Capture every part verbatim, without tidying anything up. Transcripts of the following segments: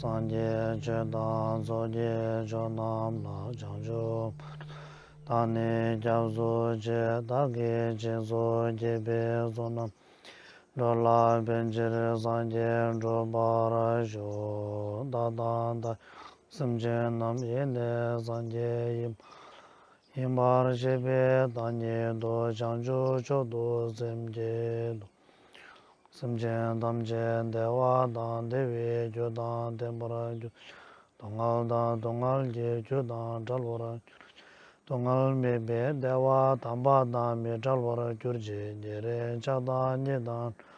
སངས་རྒྱས་ཆོས་དང་ཚོགས་ཀྱི་མཆོག་རྣམས་ལ། བྱང་ཆུབ་བར་དུ་བདག་ནི་སྐྱབས་སུ་མཆི། བདག་གིས་སྦྱིན་སོགས་བགྱིས་པའི་ཚོགས་རྣམས་འགྲོ་ལ་ཕན་ཕྱིར་སངས་རྒྱས་འགྲུབ་པར་ཤོག། བདག་དང་བདག་སེམས་ཅན་རྣམས་ཡེ་ནས་སངས་རྒྱས་ཡིན་པ་ཡིན་པར་ཤེས་པའི་བདག་ཉིད་དུ་བྱང་ཆུབ་མཆོག་ཏུ་སེམས་བསྐྱེད་དོ། སེམས་ཅན་ཐམས་ཅད་བདེ་བ་དང་བདེ་བའི་རྒྱུ་དང་ལྡན་པར་གྱུར། སྡུག་བསྔལ་དང་སྡུག་བསྔལ་གྱི་རྒྱུ་དང་བྲལ་བར་གྱུར་ཅིག། སྡུག་བསྔལ་མེད་པའི་བདེ་བ་དམ་པ་དང་མི་འབྲལ་བར་གྱུར་ཅིག། བདེ་རེ་ཆགས་སྡང་གཉིས་དང་བྲལ་བའི་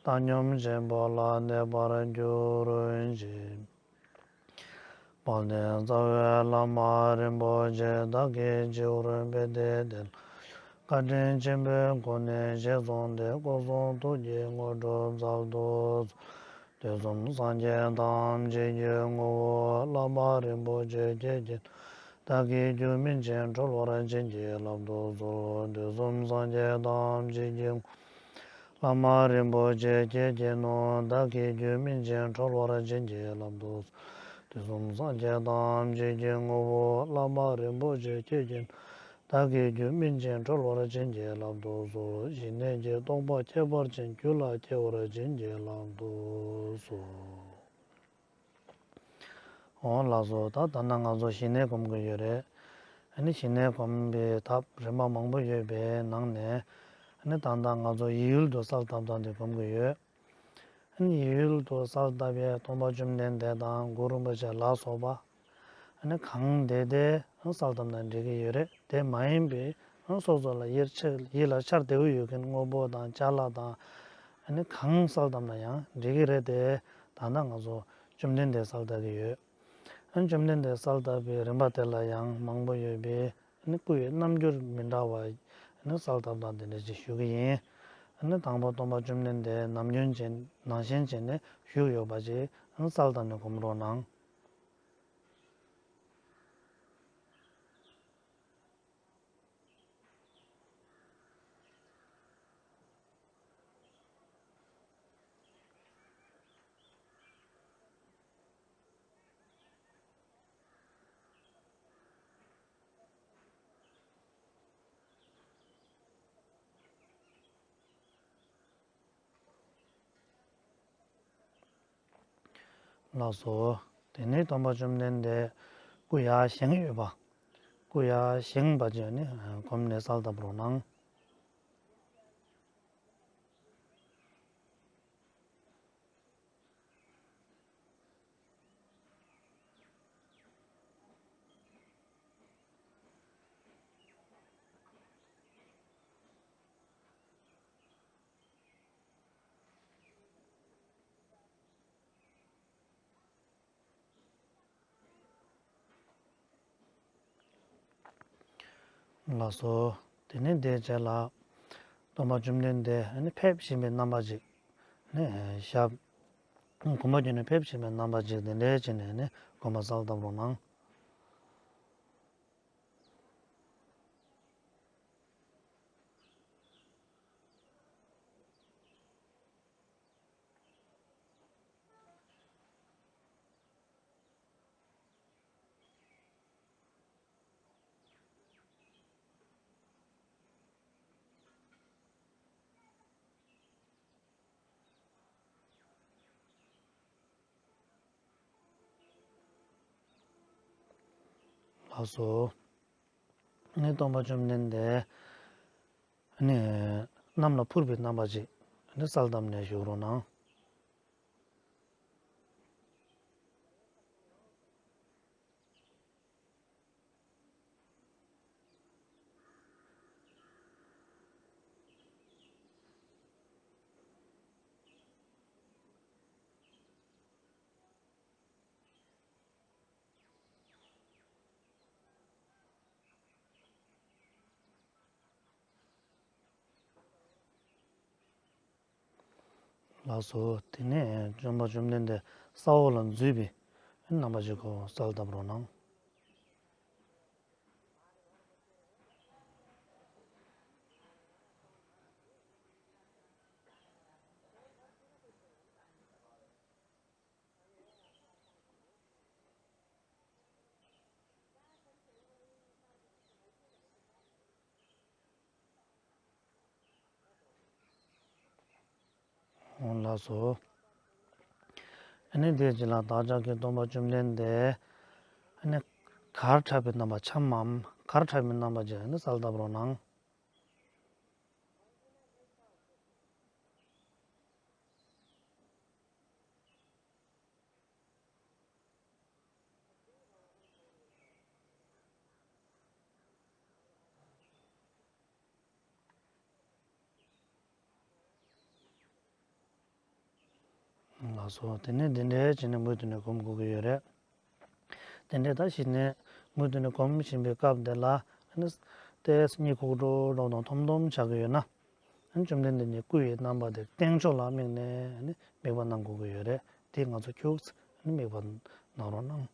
བཏང་སྙོམས་ཆེན་པོ་ལ་གནས་པར་གྱུར་ཅིག། དཔལ་ལྡན་རྩ་བའི་བླ་མ་རིན་པོ་ཆེ། བདག་གི་སྤྱི་བོར་ཕེབས་ཏེ་དེ་ལ་བཀའ་དྲིན་ཆེན་པོའི་སྒོ་ནས་ཞལ་གསུངས་ཏེ་སྐུ་གསུང་ཐུགས་ཀྱི་དངོས་གྲུབ་སྩལ་དུ་གསོལ། དུས་གསུམ་སངས་རྒྱས་ཐམས་ཅད་ཀྱི་ངོ་བོ་བླ་མ་རིན་པོ་ཆེ་ཁྱེད་ཀྱིས། བདག་གི་རྒྱུད་སྨིན་ཅིང་གྲོལ་བར་བྱིན་གྱིས་བརླབ་ཏུ་གསོལ། དུས་གསུམ་སངས་རྒྱས་ཐམས་ཅད་ཀྱི་ངོ་བོ་བླ་མ་རིན་པོ་ཆེ་ཁྱེད་ཀྱིས་ནོ། བདག་གི་རྒྱུད་སྨིན་ཅིང་གྲོལ་བར་བྱིན་གྱིས་བརླབ་ཏུ་གསོལ། དུས་གསུམ་སངས་རྒྱས་ཐམས་ཅད་ཀྱི་ངོ་བོ་བླ་མ་རིན་པོ་ཆེ་ཁྱེད་ཀྱིས་ནོ། བདག་གི་རྒྱུད་སྨིན་ཅིང་གྲོལ་བར་བྱིན་གྱིས་བརླབ་ཏུ་གསོལ། ཞི་གནས་ཀྱི་རྟོགས་པ་ཁྱད་པར་ཅན་རྒྱུད་ལ་སྐྱེ་བར་བྱིན་གྱིས་བརླབ་ཏུ་གསོལ། འོང་ལགས་སོ། ད་ད་ལྟ་ང་ཚོ་ཞི་གནས་སྒོམ་གྱི་ཡོད་རེད། ཨ་ནི་ཞི་གནས་སྒོམ་པའི་ཐབས་རིམ་པ་མང་པོ་ཡོད་པའི་ནང་ནས། ཨ་ནི་ད་ལྟ་ང་ཚོ་ཡིད་ཡུལ་དུ་གསལ་བཏབ་སྟངས་དེ་སྒོམ་གྱི་ཡོད། ཨ་ནི་ཡིད་ཡུལ་དུ་གསལ་བཏབ་པའི་སྟོན་པ་བཅོམ་ལྡན་འདས་དང་གུ་རུ་རིན་པོ་ཆེ་ལ་སོགས་པ། ཨ་ནི་གང་བདེ་བདེ་གསལ་བཏབ་ན་འགྲིག་གི་ཡོད་རེད། དེ་མ་ཡིན་པའི་སོ་སོ་ལ་ཡིད་ཆེས་ཡིད་ལ་འཆར་བདེ་པོ་ཡོད་མཁན་དངོས་པོ་དང་ཅ་ལག་དང་། ཨ་ནི་གང་གསལ་བཏབ་ན་ཡང་འགྲིག་གི་རེད་དེ། ད་ལྟ་ང་ཚོ་བཅོམ་ལྡན་འདས་གསལ་བཏབ་ཀྱི་ཡོད། ཨ་ནི་བཅོམ་ལྡན་འདས་གསལ་བཏབ་པའི་རིམ་པ་དེ་ལ་ཡང་མང་པོ་ཡོད་པས། ཨ་ནི་སྐུ་ཡི་རྣམ་འགྱུར་མི་འདྲ་བ། ཨ་ནི་གསལ་བཏབ་སྟངས་དེ་འདྲ་ཅིག་ཞུ་གི་ཡིན། ཨ་ནི་དང་པོ་སྟོན་པ་བཅོམ་ལྡན་འདས་ནམ་རྒྱུན་བྱས་ནང་བཞིན་བྱས་ནས་བཞུགས་ཡོད་པ་ཅིག་ཨ་ནི་གསལ་བཏབ་ནས་སྒོམ་རོགས་གནང་། ལགས་སོ། དེ་ནས་སྟོན་པ་བཅོམ་ལྡན་འདས་སྐུ་ཡར་བཞེངས་ཡོད་པ། སྐུ་ཡར་བཞེངས་པ་བྱས་ནས་སྒོམ་ནས་གསལ་བཏབ་རོགས་གནང་། ལགས་སོ། དེ་ནས་དེའི་རྗེས་ལ་སྟོན་པ་བཅོམ་ལྡན་འདས་ནི་ཕེབས་བཞིན་པའི་རྣམ་པ་ཅིག་ནི་ཞབས་གོམ་པ་བརྒྱུད་ནས་ཕེབས་བཞིན་པའི་རྣམ་པ་ཅིག་དེ་འདྲའི་བྱས་ནས་ནི་སྒོམ་པ་གསལ་བཏབ་རོགས་གནང་། ལགས་སོ། ནི་སྟོན་པ་བཅོམ་ལྡན་འདས་ནི་གནམ་ལ་འཕུར་བའི་རྣམ་པ་ཅིག་ནི་གསལ་བཏབ་ནས་བཞུགས་རོགས་གནང་། ལགས་སོ། དེ་ནས་སྟོན་པ་བཅོམ་ལྡན་འདས་ས་འོག་ལ་འཛུལ་བའི་རྣམ་པ་ཅིག་གོ་གསལ་བཏབ་རོགས་གནང་། ལགས་སོ། ཨ་ནི་དེ་རྗེས་ལ་བདག་ཅག་གི་སྟོན་པ་བཅོམ་ལྡན་འདས་ཨ་ནི་གར་འཁྲབ་པའི་རྣམ་པ་འཁྱམས་མམ་གར་འཁྲབ་པའི་རྣམ་པ་ཅིག་ཨ་ནི་གསལ་བཏབ་རོགས་གནང་། ལགས་སོ། དེ་ནས་འདི་འདྲའི་བྱས་ནས་མུ་མཐུད་ནས་སྒོམ་དགོས་ཀྱི་ཡོད་རེད། དེ་འདྲའི་ད་གཞི་ནས་མུ་མཐུད་ནས་སྒོམ་བཞིན་པའི་སྐབས་འདི་ལ་ཨ་ནི་ལྟས་སྙིང་ཁུག་འགྲོ་འགྲོ་དང་འཐོམ་འཐོམ་ཆགས་ཀྱི་ཡོད་ན། ཨ་ནི་བཅོམ་ལྡན་འདས་ཀྱི་སྐུ་ཡི་རྣམ་པ་དེ་སྟེང་ཕྱོགས་ལ་དམིགས་ནས་ཨ་ནི་དམིགས་པ་གནང་དགོས་ཀྱི་ཡོད་རེད། དེ་ང་ཚོ་ཁྱུག་ཙམ་ཨ་ནི་དམིགས་པ་གནང་རོགས་གནང་།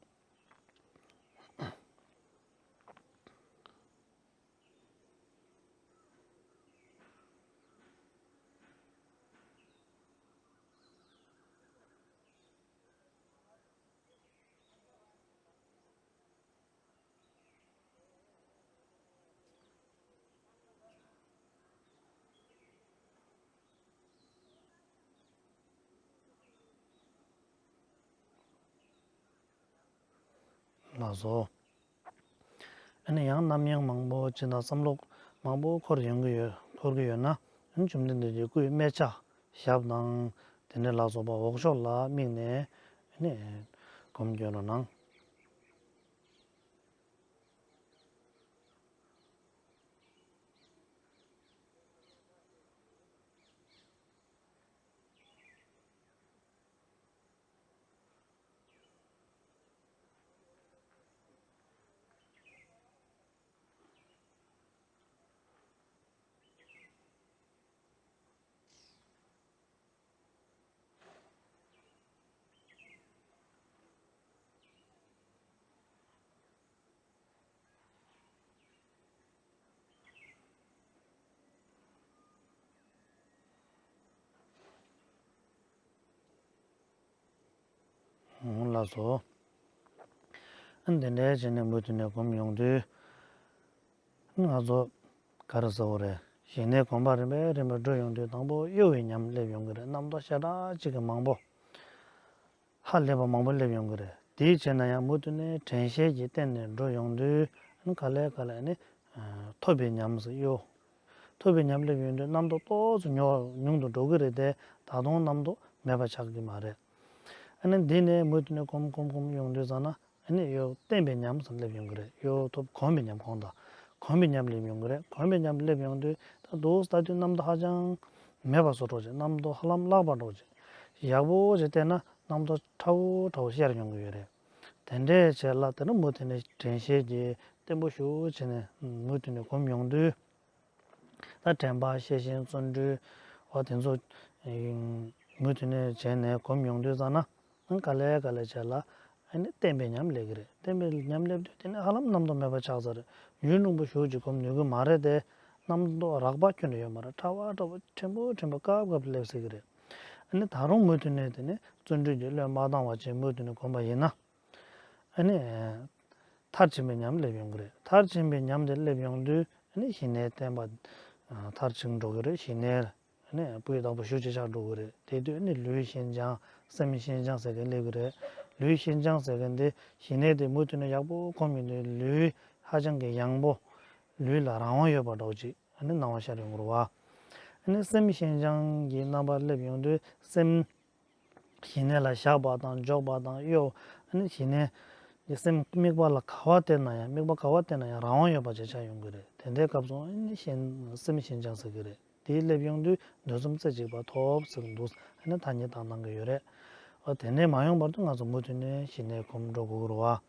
ལགས་སོ། ཨ་ནི་ཡང་རྣམ་གཡེང་མང་པོ་ཅིག་དང་བསམ་བློ་མང་པོ་འཁོར་ཡོང་གི་ཡོད། འཁོར་གྱི་ཡོད་ན་ཨ་ནི་བཅོམ་ལྡན་འདས་ཀྱི་སྐུའི་སྨད་ཆ་ཞབས་དང་དེ་འདྲ་ལ་སོགས་པ་འོག་ཕྱོགས་ལ་དམིགས་ནས་ཨ་ནི་སྒོམ་སྐྱོན་རོགས་གནང་། ལགས་སོ། ཨ་འདི་འདྲའི་བྱས་ནས་མུ་མཐུད་ནས་སྒོམ་ཡོང་དུས། ང་ཚོ་ག་རེ་ཟེར་དགོས་རེད། ཞི་གནས་སྒོམ་པ་རིམ་པས་རིམ་པས་འགྲོ་ཡོང་དུས་དང་པོ་གཡོ་བའི་ཉམས་སླེབས་ཡོང་གི་རེད། རྣམ་རྟོག་ཤ་སྟག་ཅིག་གི་མང་པོ། ཧ་ལས་པ་མང་པོ་སླེབས་ཡོང་གི་རེད། དེའི་རྗེས་ན་ཡང་མུ་མཐུད་ནས་དྲན་ཤེས་ཀྱི་སྟེང་ནས་འགྲོ་ཡོང་དུས་ཨ་ནི་ག་ལེ་ག་ལེ་ཨ་ནི་ཐོབ་པའི་ཉམས་སུ་གཡོ། ཐོབ་པའི་ཉམས་སླེབས་ཡོང་དུས་རྣམ་རྟོག་ཏོག་ཙམ་ཉུང་ཉུང་དུ་འགྲོ་གི་རེད་དེ། ད་དུང་རྣམ་རྟོག་མེད་པ་ཆགས་ཀྱི་མ་རེད། ཨ་ནི་འདི་ནས་མུ་མཐུད་ནས་སྒོམ་སྒོམ་སྒོམ་ཡོང་དུས་ཙམ་ན་ཨ་ནི་གཡོ་བརྟན་པའི་ཉམས་སུ་སླེབས་ཡོང་གི་རེད། གཡོ་ཐོབ་གོམས་པའི་ཉམས་གོང་དང་གོམས་པའི་ཉམས་སླེབས་ཡོང་གི་རེད། གོམས་པའི་ཉམས་སླེབས་ཡོང་དུས་ད་འདུག་ལྟ་དུས་རྣམ་རྟོག་ཧ་ཅང་མེད་པ་བཟོ་འགྲོ་ཅིག་རྣམ་རྟོག་ཧ་ལམ་བརླག་པ་འགྲོ་ཅིག་ཡག་པོ་ཅིག་བལྟས་ན་རྣམ་རྟོག་ཕྲ་བོ་ཕྲ་བོ་ཤར་ཡོང་གི་ཡོད་རེད། དེ་འདྲའི་བྱས་ལ་དེ་ནས་མུ་མཐུད་ནས་དྲན་ཤེས་ཀྱིས་བརྟན་པོ་ཞེ་པོ་བྱས་ནས་མུ་མཐུད་ནས་སྒོམ་ཡོང་དུས། ད་དྲན་པ་ཤེས་བཞིན་བརྩོན་འགྲུས་འོ་དེ་ཚོ་མུ་མཐུད་ནས་བྱས་ནས་སྒོམ་ཡོང་དུས་ཙམ་ན་ག་ལེ་ག་ལེ་བྱས་ལ་ཨ་ནི་བརྟན་པའི་ཉམས་སླེབས་ཀྱི་རེད། བརྟན་པའི་ཉམས་སླེབས་དུས་དེ་ནས་ཧ་ལམ་རྣམ་རྟོག་མེད་པ་ཆགས་ཚར་རེད། ཡུན་རིང་པོ་ཞེ་པོ་ཅིག་སྒོམ་ནུས་ཀྱི་མ་རེད་དེ། རྣམ་རྟོག་རགས་པ་ཁྱོན་ནས་ཡོད་མ་རེད། ཕྲ་བ་ཕྲ་བ་ཕྲན་བུ་ཕྲན་བུ་སྐབས་སྐབས་སླེབས་སྲིད་ཀྱི་རེད། ཨ་ནི་ད་རུང་མུ་མཐུད་ནས་དེ་ནས་བརྩོན་འགྲུས་ཀྱིས་བློས་མ་བཏང་བ་བྱས་མུ་མཐུད་ནས་སྒོམ་པ་ཡིན་ན། ཨ་ནི། མཐར་ཕྱིན་པའི་ཉམས་སླེབས་ཡོང་གི་རེད། མཐར་ཕྱིན་པའི་ཉམས་དེ་སླེབས་ཡོང་དུས་ཨ་ནི་ཞི་གནས་བརྟན་པ། མཐར་ཕྱིན་འགྲོ་གི་རེད། ཞི་གནས། ཨ་ནི་སྤུས་དག་པོ་ཞེ་པོ་ཅིག་ཆགས་འགྲོ་གི་རེད། དེ་དུས་ཨ་ནི་ལུས་ཞན་སྦྱངས་སེམས་ཞན་སྦྱངས་ཟེར་མཁན་སླེབས་ཀྱི་རེད། ལུས་ཞན་སྦྱངས་ཟེར་མཁན་དེ་ཞི་གནས་དེ་མུ་མཐུད་ནས་ཡག་པོ་སྒོམ་ཡོང་དུས་ལུས་ཧ་ཅང་གི་ཡང་པོ། ལུས་ལ་རང་དབང་ཡོད་པ་འདྲ་བོ་ཅིག་ཨ་ནི་སྣང་བ་ཤར་ཡོང་གི་རེད་བ། ཨ་ནི་སེམས་ཞན་སྦྱངས་ཀྱི་རྣམ་པ་སླེབས་ཡོང་དུས་སེམས། ཞི་གནས་ལ་བཞག་པ་དང་འཇོག་པ་དང་གཡོ། ཨ་ནི་ཞི་གནས་ཀྱི་སེམས་དམིགས་པ་ལ་ག་པར་བལྟས་ན་ཡང་དམིགས་པ་ག་པར་བལྟས་ན་ཡང་རང་དབང་ཡོད་པ་ཅིག་ཆགས་ཡོང་གི་རེད། དེ་འདྲའི་སྐབས་སུ་ཨ་ནི་ཞན་སེམས་ཞན་སྦྱངས་ཟེར་གི་རེད། དེ་སླེབས་ཡོང་དུས་འདུ་འཛོམས་རྩེ་གཅིག་པ་ཐོབ་ཟེར་གི་འདུག་ཨ་ནི་ཐ་སྙད་བཏང་གནང་གི་ཡོད་རེད། འོ་དེ་འདྲས་མ་ཡོང་བར་དུ་ང་ཚོ་མུ་མཐུད་ནས་ཞི་གནས་སྒོམ་འགྲོ་དགོས་ཀྱི་རེད་བ།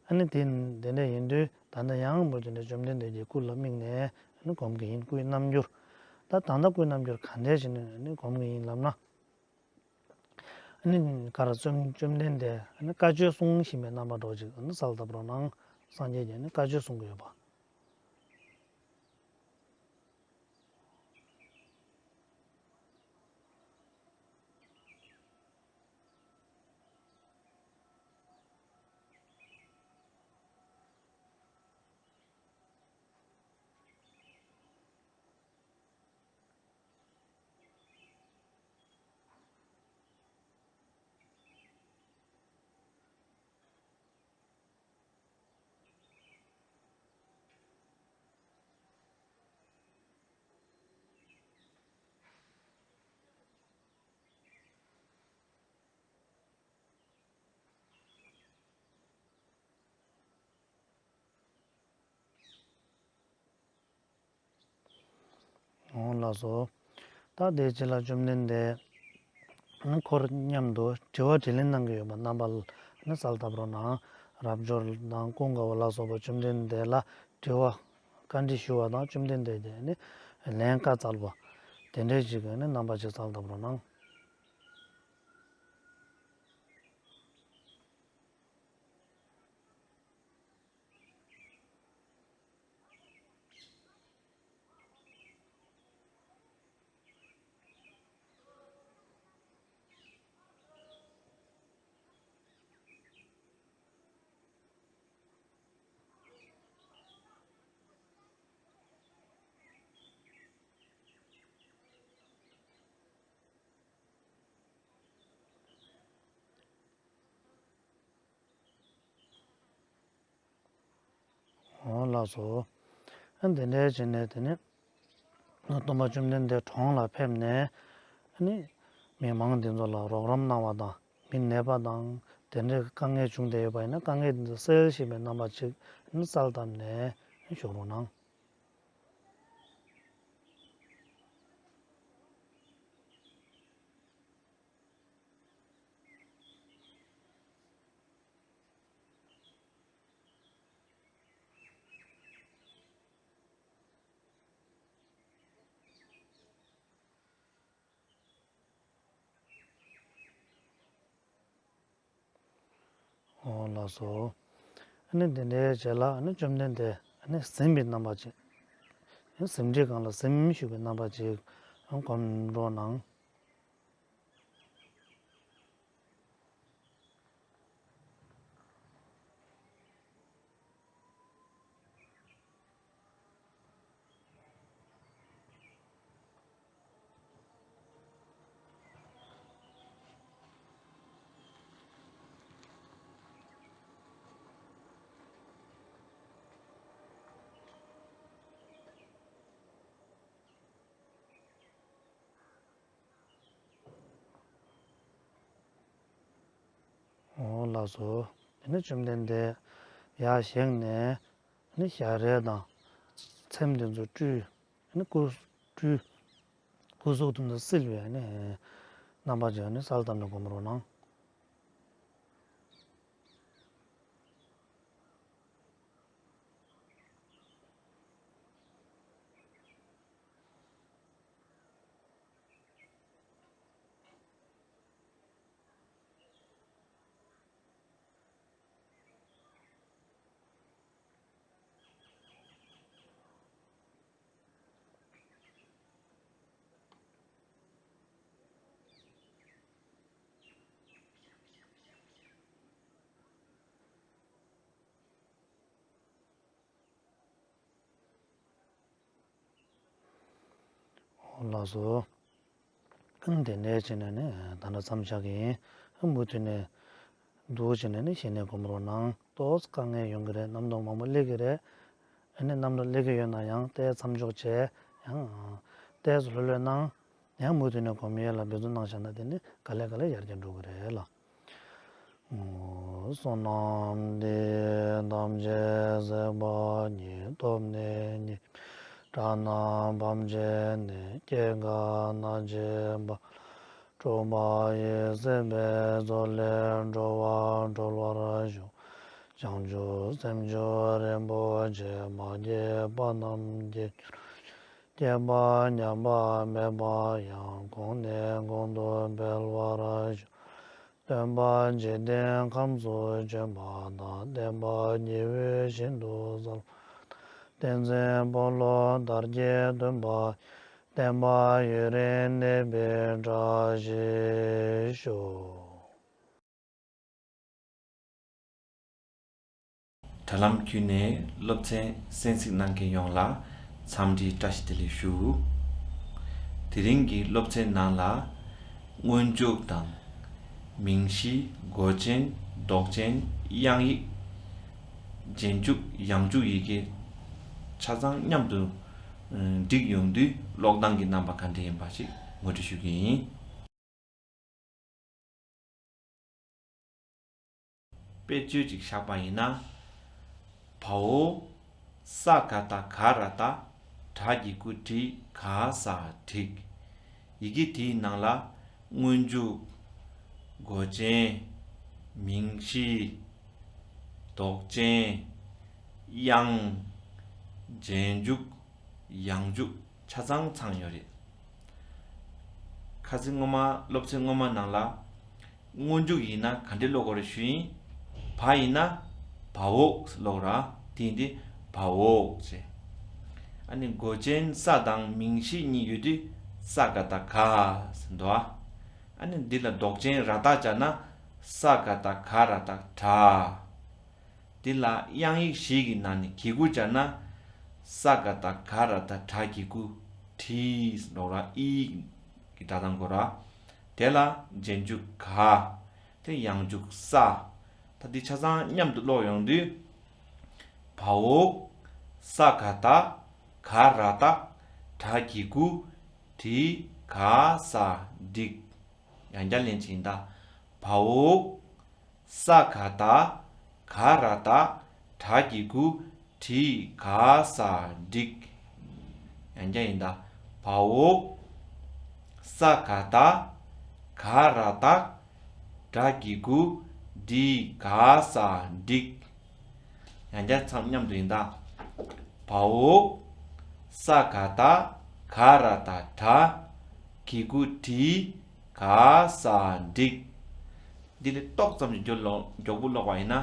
ཨ་ནི་དེ་དེ་འདྲས་ཡིན་དུས་ད་ལྟ་ཡང་མུ་མཐུད་ནས་བཅོམ་ལྡན་འདས་ཀྱི་སྐུ་ལ་དམིགས་ནས་ཨ་ནི་སྒོམ་གྱི་ཡིན། སྐུའི་རྣམ་འགྱུར། ད་ད་ལྟ་སྐུའི་རྣམ་འགྱུར་ག་འདྲས་བྱས་ནས་ཨ་ནི་སྒོམ་གྱི་ཡིན་ལབ་ན། ནི་ག་ར་བཅོམ་བཅོམ་ལྡན་འདས་ནི་བཀའ་ཆོས་གསུང་བཞིན་པའི་རྣམ་པ་འདྲ་ཅིག་ནི་གསལ་བཏབ་རོགས་གནང་། སངས་རྒྱས་ཀྱིས་ནི་བཀའ་ཆོས་གསུང་གི་ཡོད་པ། འོང་ལགས་སོ། ད་དེའི་རྗེས་ལ་བཅོམ་ལྡན་འདས་འཁོར་མཉམ་དུ་དྲི་བ་དྲིས་ལན་གནང་གི་ཡོད་པ་རྣམ་པ་ལ་ནི་གསལ་བཏབ་རོགས་གནང་། རབ་འབྱོར་དང་ཀུན་དགའ་བོ་ལ་སོགས་པ་བཅོམ་ལྡན་འདས་ལ་དྲི་བ་བཀའ་འདྲི་ཞུ་བ་དང་། བཅོམ་ལྡན་འདས་ཀྱིས་ནི་ལན་བཀའ་སྩལ་བ་དེ་འདྲའི་ཅིག་གི་ནི་རྣམ་པ་ཅིག་གསལ་བཏབ་རོགས་གནང་། འོང་ལགས་སོ། ཨ་འདི་འདྲའི་བྱས་ནས་དེ་ནས་སྟོན་པ་བཅོམ་ལྡན་འདས་གྲོང་ལ་ཕེབས་ནས་ཨ་ནི་མི་མང་འདི་ཚོ་ལ་རོགས་རམ་གནང་བ་དང་། མི་ནད་པ་དང་དེ་འདྲའི་དཀའ་ངལ་བྱུང་བསྡད་ཡོད་པ་ཡིན་ན་དཀའ་ངལ་འདི་ཚོ་སེལ་ཤེས་པའི་རྣམ་པ་ཅིག་ཨ་ནི་གསལ་བཏབ་ནས་བཞུགས་རོགས་གནང་། འོ་ལགས་སོ། ཨ་ནི་འདི་འདྲའི་རྗེས་ལ་ཨ་ནི་བཅོམ་ལྡན་འདས་ཨ་ནི་གཟིམ་པའི་རྣམ་པ་ཅིག་གཟིམ་ཁྲི་སྒང་ལ་གཟིམ་བཞུགས་པའི་རྣམ་པ་ཅིག་སྒོམ་རོགས་གནང་། འོ་ལགས་སོ། དེ་ནས་བཅོམ་ལྡན་འདས་ཡར་བཞེངས་ནས་ནི་ཞལ་རས་དང་ཚེམས་དེ་ཚོ་བཀྲུས། ནི་སྐུ་བཀྲུས། སྐུ་གཟུགས་དེ་ཚོ་བསིལ་བའི་ནི་རྣམ་པ་ཅིག་ནི་གསལ་བཏབ་ནས་སྒོམ་རོགས་གནང་། འོ་ལགས་སོ། དེ་འདྲའི་བྱས་ནས་ནི་ད་ལྟ་མཚམས་བཞག་གི་ཡིན། མུ་མཐུད་ནས་འདུག་བྱས་ནས་ནི་གཞི་ནས་སྒོམ་རོགས་གནང་། ཏོག་ཙམ་དཀའ་ངལ་ཡོང་གི་རེད། རྣམ་རྟོག་མང་པོ་སླེབས་ཀྱི་རེད། ཨ་ནི་རྣམ་རྟོག་སླེབས་ཀྱི་ཡོད་ན་ཡང་ཏོག་ཙམ་མཚམས་འཇོག་བྱས། ཡང་ཏོག་ཙམ་ལྷོད་ལྷོད་གནང་། ཡང་མུ་མཐུད་ནས་སྒོམ་ཡས་ལ་འབད་བརྩོན་གནང་བཞག་ན་དེ་ནི་ག་ལེ་ག་ལེ་ཡར་རྒྱས་འགྲོ་གི་རེད་ལགས། བསོད་ནམས་འདི་ཡིས་ཐམས་ཅད་གཟིགས་པ་ཉིད། ཐོབ་ནས་ཉེས་པའི་དགྲ་རྣམས་ཕམ་བྱས་ནས། སྐྱེ་རྒ་ན་འཆིའི་རྦ་ཀློང་འཁྲུགས་པ་ཡི། སྲིད་པའི་མཚོ་ལས་འགྲོ་བ་སྒྲོལ་བར་ཤོག། བྱང་ཆུབ་སེམས་མཆོག་རིན་པོ་ཆེ། མ་སྐྱེས་པ་རྣམས་སྐྱེ་གྱུར་ཅིག། སྐྱེས་པ་ཉམས་པ་མེད་པ་ཡང་། གོང་ནས་གོང་དུ་འཕེལ་བར་ཤོག། སྟོན་པ་འཇིག་རྟེན་ཁམས་སུ་བྱོན་པ་དང་། བསྟན་པ་ཉི་འོད་བཞིན་དུ་གསལ་བ་དང་། བསྟན་འཛིན་ཕོ་ལོ་དར་གྱི་སྟོན་པ། བསྟན་པ་ཡུན་རིང་གནས་པའི་བཀྲ་ཤིས་ཤོག་དྲ་ལམ་བརྒྱུད་ནས་སློབ་ཚན་གསན་གཟིགས་གནང་མཁན་ཡོངས་ལ་འཚམས་འདྲིའི་བཀྲ་ཤིས་བདེ་ལེགས་ཞུ། དེ་རིང་གི་སློབ་ཚན་ནང་ལ་སྔོན་འཇུག་དང་། མིང་གཞི། མགོ་ཅན། འདོགས་ཅན། དབྱངས་ཡིག་རྗེས་འཇུག་ཡང་འཇུག་ཡི་གེ་ཆ་ཚང་མཉམ་དུ་ཨ་བསྒྲིགས་ཡོང་དུས་ཀློག་སྟངས་ཀྱི་རྣམ་པ་ག་འདྲ་ཡིན་པ་ཞིག་ངོ་སྤྲོད་ཞུ་གི་ཡིན། དཔེར་བརྗོད་ཅིག་བཞག་པ་ཡིན་ན། བའོ། ས་ག་བཏགས་ག་ར་བཏགས་གྲ་གི་གུ་གྲི་ག་ས་བྲིས། ཡི་གེ་དེའི་ནང་ལ་སྔོན་འཇུག་མགོ་ཅན། མིང་གཞི། འདོགས་ཅན། དབྱངས། རྗེས་འཇུག་ཡང་འཇུག་ཆ་ཚང་ཚང་ཡོད་རེད། ཁ་སང་སྔོན་མ་སློབ་ཚན་སྔོན་མ་ནང་ལ་སྔོན་འཇུག་ཡིན་ན་ག་འདྲ་ཀློག་དགོས་རེད་ཞུས་ཡིན། བ་ཡིན་ན་བའོ་ཀློག་ར། དེ་ཡིན་དུས་བའོ་ཟེར། ཨ་ནི་མགོ་ཅན་ས་དང་མིང་གཞི་གཉིས་ཡོད་དུས་ས་ག་བཏགས་ག་ཟེར་འདུག་ཨ་ནི་འདི་ལ་འདོགས་ཅན་ར་བཏགས་སྦྱར་ན་ས་ག་བཏགས་ག་ར་བཏགས་གྲ། འདི་ལ་དབྱངས་ཡིག་བཞི་གི་ནང་ནས་གི་གུ་སྦྱར་ན། ས་ག་བཏགས་ག་ར་བཏགས་གྲ་གི་གུ་གྲི་ཀློག་ར། ཨི་གི་སྒྲ་གདངས་དགོས་ར། དེ་ལ་རྗེས་འཇུག་ག་དེ་ཡང་འཇུག་ས། ད་འདི་ཆ་ཚང་མཉམ་དུ་ཀློག་ཡོང་དུས། བའོ། ས་ག་བཏགས་ག་ར་བཏགས་གྲ་གི་གུ་གྲི་ག་ས་བྲིས། ཡང་བསྐྱར་ལན་གཅིག་ཡིན་ད། བའོ། ས་ག་བཏགས་ག་ར་བཏགས་གྲ་གི་གུ་གྲི་ག་ས་བྲིས། ཡང་བསྐྱར་ཡིན་ད། བའོ། ས་ག་བཏགས་ག་ར་བཏགས་གྲ་གི་གུ་གྲི་ག་ས་བྲིས། ཡང་བསྐྱར་ཚང་མཉམ་དུ་ཡིན་ད། བའོ། ས་ག་བཏགས་ག་ར་བཏགས་གྲ་གི་གུ་གྲི་ག་ས་བྲིས། འདི་ལས་ཏོག་ཙམ་ཞིག་མགྱོགས་ལོ་མགྱོགས་པོ་ཀློག་པ་ཡིན་ན།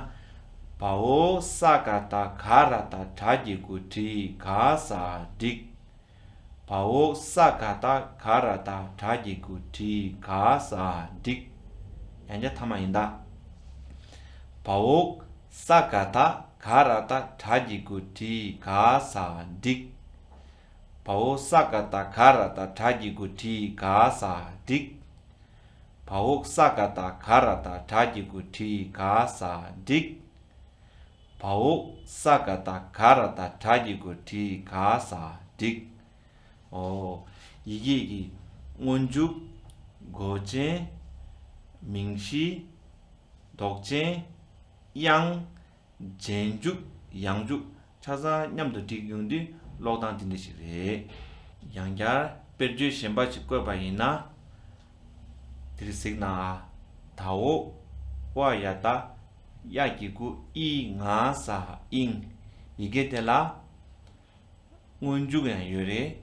བའོ། ས་ག་བཏགས་ག་ར་བཏགས་གྲ་གི་གུ་གྲི་ག་ས་བྲིས། བའོ། ས་ག་བཏགས་ག་ར་བཏགས་གྲ་གི་གུ་གྲི་ག་ས་བྲིས། ཡང་བསྐྱར་ཐ་མ་ཡིན་ད། བའོ། ས་ག་བཏགས་ག་ར་བཏགས་གྲ་གི་གུ་གྲི་ག་ས་བྲིས། བའོ། ས་ག་བཏགས་ག་ར་བཏགས་གྲ་གི་གུ་གྲི་ག་ས་བྲིས། བའོ། ས་ག་བཏགས་ག་ར་བཏགས་གྲ་གི་གུ་གྲི་ག་ས་བྲིས། བའོ། ས་ག་བཏགས་ག་ར་བཏགས་གྲ་གི་གུ་གྲི་ག་ས་བྲིས། ཨོ། ཡི་གེ་གི་སྔོན་འཇུག་མགོ་ཅན། མིང་གཞི། འདོགས་ཅན། དབྱངས། རྗེས་འཇུག་ཡང་འཇུག་ཆ་ཚང་མཉམ་དུ་བསྒྲིགས་ཡོང་དུས་ཀློག་སྟངས་དེ་འདྲ་ཞིག་རེད། ཡང་བསྐྱར་དཔེར་བརྗོད་གཞན་པ་ཞིག་བཀོད་པ་ཡིན་ན། དེར་གཟིགས་ན། དའོ། ཝ་ཡ་བཏགས་ཡ་གི་གུ་ཨི་ང་ས་ཨིང་། ཡི་གེ་དེ་ལ་སྔོན་འཇུག་ཡང་ཡོད་རེད།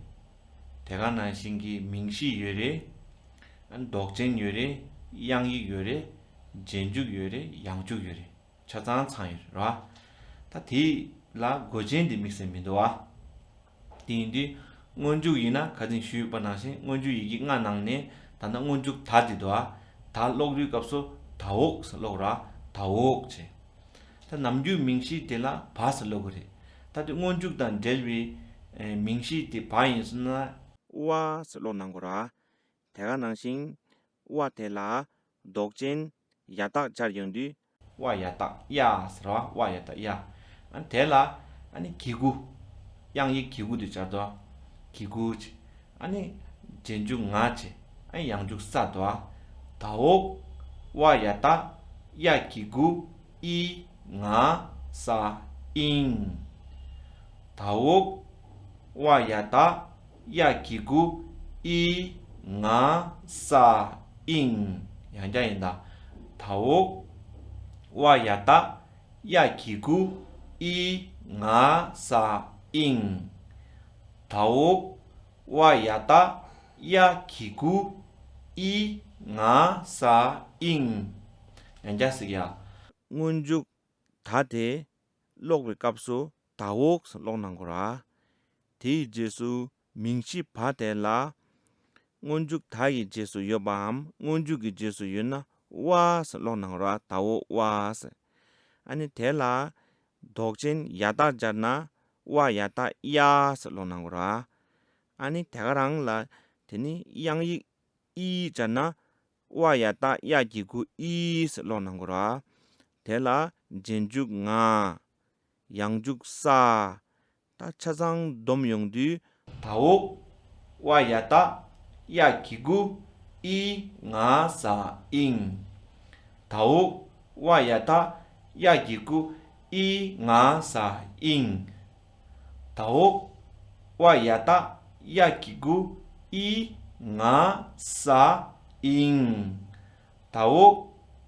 དེ་ག་ནང་བཞིན་གྱི་མིང་གཞི་ཡོད་རེད། འདོགས་ཅན་ཡོད་རེད། དབྱངས་ཡིག་ཡོད་རེད། རྗེས་འཇུག་ཡོད་རེད། ཡང་འཇུག་ཡོད་རེད། ཆ་ཚང་ཚང་ཡོད་རེད་ར། ད་དེ་ལ་མགོ་ཅན་དེ་དམིགས་བསལ་མི་འདུག་ཨ། དེ་ཡིན་དུས་སྔོན་འཇུག་ཡིན་ན་ཁ་སང་ཞུས་པ་ནང་བཞིན་སྔོན་འཇུག་ཡི་གེ་ལྔ་ནང་ནས་ད་ལྟ་སྔོན་འཇུག་ད་དེ་འདུག་ཨ། ད་ཀློག་དུས་སྐབས་སུ་དའོ་ཟེར་ཀློག་ར། དའོ་ཟེར། ད་ནམ་རྒྱུན་མིང་གཞི་དེ་ལ་བ་ཟེར་ཀློག་གི་རེད། ད་དེ་སྔོན་འཇུག་དང་འབྲེལ་བའི་ཨེ་མིང་གཞི་དེ་བ་ཡིན་སོང་ན་ཝ་ཟེར་ཀློག་གནང་དགོས་ར། དེ་ག་ནང་བཞིན་ཝ་དེ་ལ་འདོགས་ཅན་ཡ་བཏགས་སྦྱར་ཡོང་དུས། ཝ་ཡ་བཏགས་ཡ་ཟེར་བ། ཝ་ཡ་བཏགས་ཡ། ཨ་དེ་ལ་ཨ་ནི་གི་གུ། དབྱངས་ཡིག་གི་གུ་དེ་སྦྱར་དོ། གི་གུ་ཅེས། ཨ་ནི་རྗེས་འཇུག་ང་ཅེས། ཨ་ནི་ཡང་འཇུག་ས་དོ། དའོ། ཝ་ཡ་བཏགས་ཡ་གི་གུ་ཨི་ང་ས་ཨིང་། དའོ། ཝ་ཡ་བཏགས་ཡ་གི་གུ་ཨི་ང་ས་ཨིང་། ཡང་བསྐྱར་ཡིན་ད། དའོ། ཝ་ཡ་བཏགས་ཡ་གི་གུ་ཨི་ང་ས་ཨིང་། དའོ། ཝ་ཡ་བཏགས་ཡ་གི་གུ་ཨི་ང་ས་ཨིང་། ཡང་བསྐྱར་གཟིགས་ཡ། སྔོན་འཇུག་ད་དེ་ཀློག་པའི་སྐབས་སུ་ད་འོག་ཟེར་ཀློག་གནང་དགོས་ར། དེའི་རྗེས་སུ་མིང་གཞི་བ་དེ་ལ་སྔོན་འཇུག་ད་ཡི་རྗེས་སུ་ཡོད་པའམ་སྔོན་འཇུག་གི་རྗེས་སུ་ཡོད་ན་ཝ་ཟེར་ཀློག་གནང་དགོས་ར། ད་འོག་ཝ་ཟེར། ཨ་ནི་དེ་ལ་འདོགས་ཅན་ཡ་བཏགས་སྦྱར་ན་ཝ་ཡ་བཏགས་ཡ་ཟེར་ཀློག་གནང་དགོས་ར། ཨ་ནི་དེ་ག་རང་ལ་དེ་ནི་དབྱངས་ཡིག་ཨི་སྦྱར་ན་ཝ་ཡ་བཏགས་ཡ་གི་གུ་ཨི་ཟེར་ཀློག་གནང་དགོས་ར། དེ་ལ་རྗེས་འཇུག་ང་། ཡང་འཇུག་ས། ད་ཆ་ཚང་སྡོམ་ཡོང་དུས། ད་འོག་ཝ་ཡ་བཏགས་ཡ་གི་གུ་ཨི་ང་ས་ཨིང་། ད་འོག་ཝ་ཡ་བཏགས་ཡ་གི་གུ་ཨི་ང་ས་ཨིང་། ད་འོག་ཝ་ཡ་བཏགས་ཡ་གི་གུ་ཨི་ང་ས་ཨིང་། ད་འོག་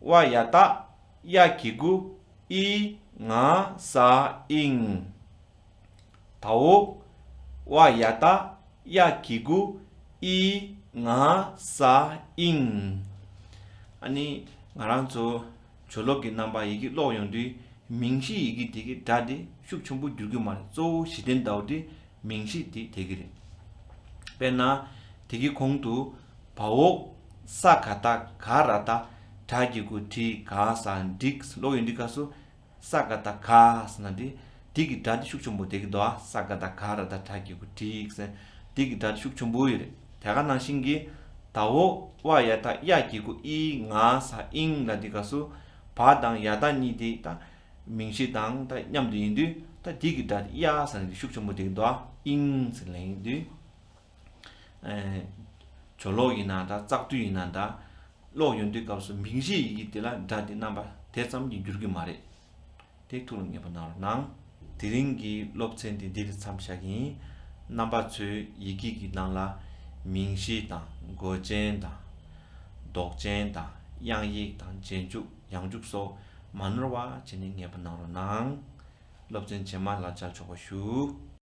ཝ་ཡ་བཏགས་ཡ་གི་གུ་ཨི་ང་ས་ཨིང་། ད་འོག་ཝ་ཡ་བཏགས་ཡ་གི་གུ་ཨི་ང་ས་ཨིང་། ཨ་ནི་ང་རང་ཚོ་སྦྱོར་ཀློག་གི་རྣམ་པ་ཡི་གེ་ཀློག་ཡོང་དུས་མིང་གཞི་ཡི་གེ་དེ་གི་སྒྲ་དེ་ཤུགས་ཆེན་པོ་འགྱུར་གི་མ་རེད། གཙོ་བོ་གཞི་རྟེན་ཟླ་བ་དེ་མིང་གཞི་དེ་དེ་གི་རེད། དཔེར་ན་དེ་གི་གོང་དུ་བ་འོག་ས་ག་བཏགས་ག་ར་བཏགས་གྲ་གི་གུ་གྲི་ག་ས་འགྲིག་ཀློག་ཡོང་དུས་སྐབས་སུ། ས་ག་བཏགས་ག་ཟེར་ན་དེ་དེ་གི་སྒྲ་དེ་ཤུགས་ཆེན་པོ་དེ་གི་འདུག་ཨ། ས་ག་བཏགས་ག་ར་བཏགས་གྲ་གི་གུ་གྲི་ཟེར་དེ་གི་སྒྲ་དེ་ཤུགས་ཆེན་པོ་ཡོད་རེད། དེ་ག་ནང་བཞིན་གྱི་ད་འོག་ཝ་ཡ་བཏགས་ཡ་གི་གུ་ཨི་ང་ས་ཨིང་ལ་དེ་སྐབས་སུ་བ་དང་ཡ་བཏགས་གཉིས་དེ་ད་མིང་གཞི་དང་ད་མཉམ་དུ་ཡིན་དུས་ད་དེ་གི་སྒྲ་དེ་ཡ་ཟེར་ན་དེ་ཤུགས་ཆེན་པོ་དེ་གི་འདུག་ཨ། ཨིང་ཟེར་ལེན་ཡིན་དུས། ཨེ། སྦྱོར་ཀློག་ཡིན་ན་འདྲ། བཙག་འཐུ་ཡིན་ན་འདྲ། ཀློག་ཡོང་དུས་སྐབས་སུ་མིང་གཞི་ཡི་གེ་དེ་ལ་སྒྲ་དེ་རྣམ་པ་དེ་ཙམ་གྱིས་འགྱུར་གྱི་མ་རེད། དེ་ཐུགས་ལ་ངེས་པ་གནང་རོགས་གནང་། དེ་རིང་གི་སློབ་ཚན་དེ་འདི་ལ་མཚམས་བཞག་གི་ཡིན། རྣམ་པ་ཚོས་ཡི་གེ་གི་ནང་ལ་མིང་གཞི་དང་མགོ་ཅན་དང་། འདོགས་ཅན་དང་དབྱངས་ཡིག་དང་རྗེས་འཇུག་ཡང་འཇུག་སོགས་མ་ནོར་བ་བྱས་ནས་ངེས་པ་གནང་རོགས་གནང་། སློབ་ཚན་རྗེས་མ་ལ་མཇལ་ཆོག་པ་ཞུ།